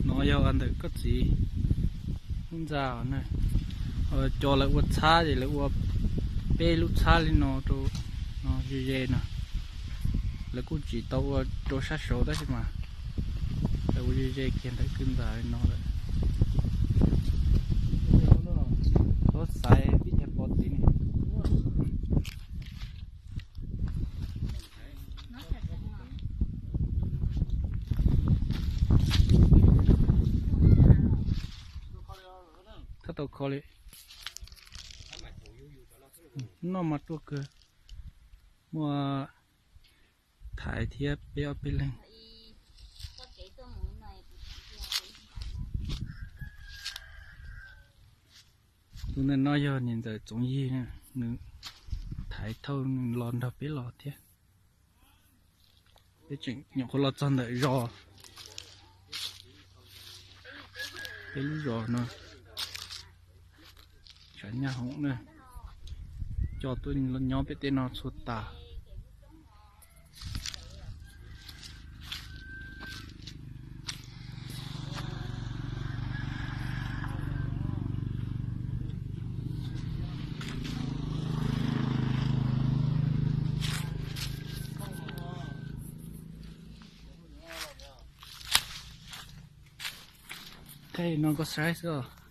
No yog ntawm koj txiv lub ntxa na. Cov lawv ua txhab ces lawv ua peb lub txhab li no rau no ze ze no. Lawv kuj tsis tau ua rau sab saud tab sis mas lawv ua ze ze kiag ntawm kwj ntxa li no lawm. Txhob xaiv tib nyuag pov txiv ne. Tab tau kho li. Noj mas ruaj kawg. Muaj thaiv thiab peb ob peb leeg. Tus ntawm no yog niam ntxawm Txoov Yig, nws thaiv thauj nws los nrog peb los thiab. Peb tseem nyuam qhuav los txog ntawm zos, peb lub zos no, tshav nyaj hoom na, coj tuaj nyob peb tej no txhua tas. Thaij no koj saib xwb os.